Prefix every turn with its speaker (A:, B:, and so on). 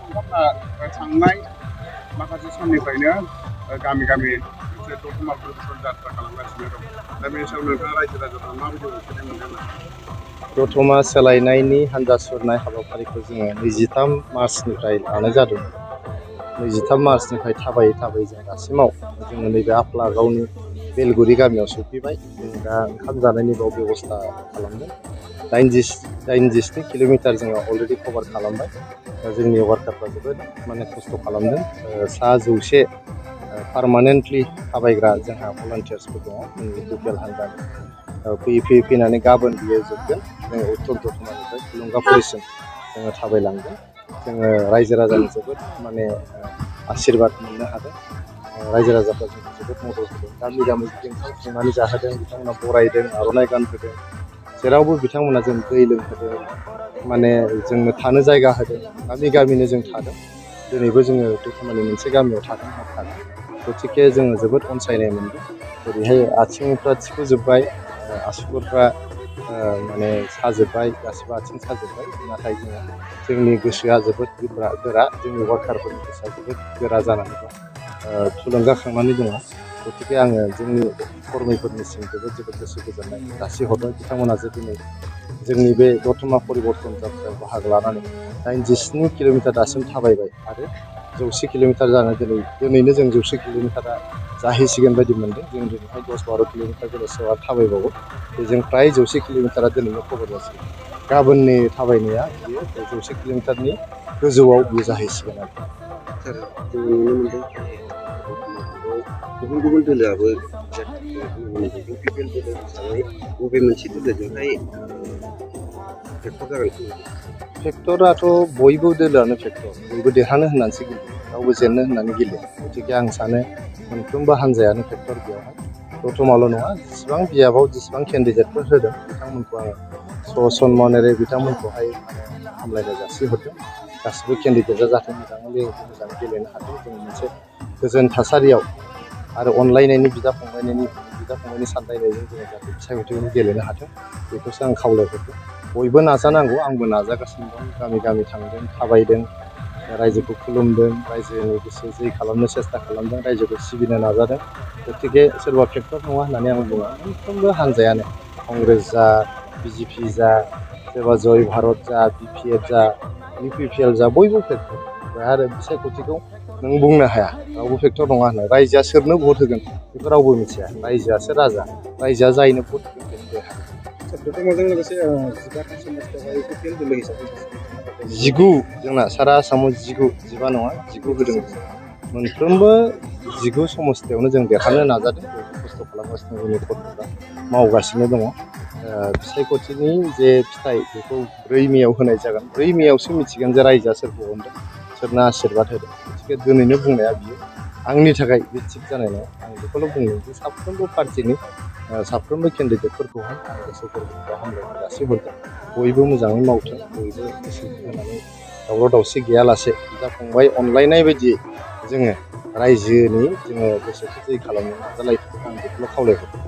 A: नोंथांमोना थांनाय माखासे समनिफ्रायनो गामि गामि मोनसे दतमा प्रदर्शन जात्रा खालामगासिनो दं। दा बेनि सायाव नोंथाङा रायजो राजाफ्रा माबायदि अनसायनाय मोनदों?
B: दतमा सोलायनायनि हान्जा सुरनाय हाबाफारिखौ जोङो 23 मार्चनिफ्राय लानाय जादों। 23 मार्चनिफ्राय थाबायै थाबायै जों दासिमाव जोङो नैबे आफलागावनि बेलगुरि गामियाव सफैबाय। जों दा ओंखाम जानायनि बाव बेबस्था खालामदों। 87 किल'मिटार जोङो अलरेडि कभार खालामबाय। जोंनि वार्कारफ्रा जोबोद खस्थ' खालामदों। सा 100 पारमानेन्टलि थाबायग्रा जोंहा भलान्टियार्सफोर दङ जोंनि बिपिएल हान्जानि। फैयै फैनानै गाबोन बियो जोबगोन। जोङो उत्तर दतमानिफ्राय थुलुंगाफुरिसिम जोङो थाबायलांगोन। जोङो रायजो राजानि जोबोद आशीर्बाद मोननो हादों। रायजो राजाफ्रा जोंखौ जोबोद मदद होदों। गामि गामि ओंखाम संनानै जाहोदों, बिथांमोना बरायदों, आर'नाइ गानहोदों। जेरावबो बिथांमोना जों दै लोंहोदों, जोंनो थानो जायगा होदों। गामि गामिनो जों थादों। दिनैबो जोङो दतमानि मोनसे गामियाव थादों हर थादों। गतिके जोङो जोबोद अनसायनाय मोनदों। ओरैहाय आथिंफ्रा थिफुजोब्बाय, आसुगुरफ्रा साजोब्बाय, गासिबो आथिं साजोब्बाय। नाथाय जोंनि गोसोआ जोबोद गोरा, जोंनि वार्कारफोरनि गोसोआ जोबोद गोरा जानानै दं, थुलुंगाखांनानै दङ। गतिके आङो जोंनि कर्मिफोरनिसिम जोबोद गोसो गोजोननाय जासिहरदों। बिथांमोना जे दिनै जोंनि बे दतमा परिबर्तन जात्रायाव बाहागो लानानै 87 किल'मिटार दासिम थाबायबाय आरो 100 किल'मिटार जानो दिनैनो जों 100 किल'मिटारा जाहैसिगोन बायदि मोनदों। जों दिनैहाय 10-12 किल'मिटार बेलासियाव आरो थाबायबावो। बेजों फ्राय 100 किल'मिटारा दिनैनो कभार जासिगोन। गाबोननि थाबायनाया बियो 100 किल'मिटारनि गोजौआव बियो जाहैसिगोन आरो।
C: सार, जों नुनो मोनदों गुबुन गुबुन दोलोआबो नुनो मोनदों। इउपिपिएल दोलो हिसाबै बबे मोनसे दोलोजोंहाय फेक्टर जागोनखौ नुदों?
B: फेक्टराथ' बयबो दोलोआनो फेक्टर, बयबो देरहानो होननानैसो गेलेयो, रावबो जेननो होननानै गेलेया। गतिके आं सानो मोनफ्रोमबो हान्जायानो फेक्टर बेयावहाय। दतमाल' नङा, जेसेबां बियाबाव जेसेबां केन्डिडेटफोर होदों बिथांमोनखौ आङो सन्मानेरे बिथांमोनखौहाय हामलायनाय जासिहरदों। गासिबो केन्डिडेटआ जाहाथे मोजाङै गेलेनो हाथों। जों मोनसे गोजोन थासारियाव आरो अनलायनायनि बिदा फंबायनि सानलायनायजों जोङो जाहाथे बिसायख'थिखौ गेलेनो हाथों, बेखौसो आं खावलायहरदों। बयबो नाजानांगौ, आंबो नाजागासिनो दं। गामि गामि थांदों, थाबायदों, रायजोखौ खुलुमदों, रायजोनि गोसो जै खालामनो सेस्था खालामदों, रायजोखौ सिबिनो नाजादों। गतिके सोरबा फेक्टर नङा होननानै आं बुङा। मोनफ्रोमबो हान्जायानो कंग्रेस जा, बिजेपि जा, सोरबा जय भारत जा, बिपिएफ जा, इउपिपिएल जा, बयबो फेक्टर। आरो बिसायख'थिखौ नों बुंनो हाया, रावबो फेक्टर नङा होनना। रायजोआ सोरनो भट होगोन बेखौ रावबो मिथिया। रायजोआसो राजा, रायजोआ जायनो भट होगोन बेनो देरहागोन।
A: दतमाजों लोगोसे 15 समस्तियावहाय इउपिपिएल दोलो हिसाबै
B: 19 जोंना सारा आसामाव 19 नङा 19 होदों। मोनफ्रोमबो 19 समस्तियावनो जों देरहानो नाजादों। बयबो खस्थ' खालामगासिनो, जोंनि कर्मिफ्रा मावगासिनो दङ। बिसायख'थिनि जे फिथाइ बेखौ 4 मेआव होनाय जागोन। 4 मेआवसो मिथिगोन जे रायजोआ सोरखौ अनदों, सोरनो आशीर्बाद होदों। गतिके दिनैनो बुंनाया बियो आंनि थाखाय बे थिग जानाय नङा। आं बेखौल' बुंदों जे साफ्रोमबो पार्टिनि साफ्रोमबो केन्डिडेटफोरखौहाय आं गोसो गोरबोनिफ्राय हामलायनाय जासिहरदों। बयबो मोजाङै मावथों, बयबो गोसो होनानै दावराव दावसि गैयालासे बिदा फंबाय अनलायनाय बायदियै जोङो रायजोनि गोसोखौ जै खालामनो नाजालायथों, आं बेखौल' खावलायहरदों।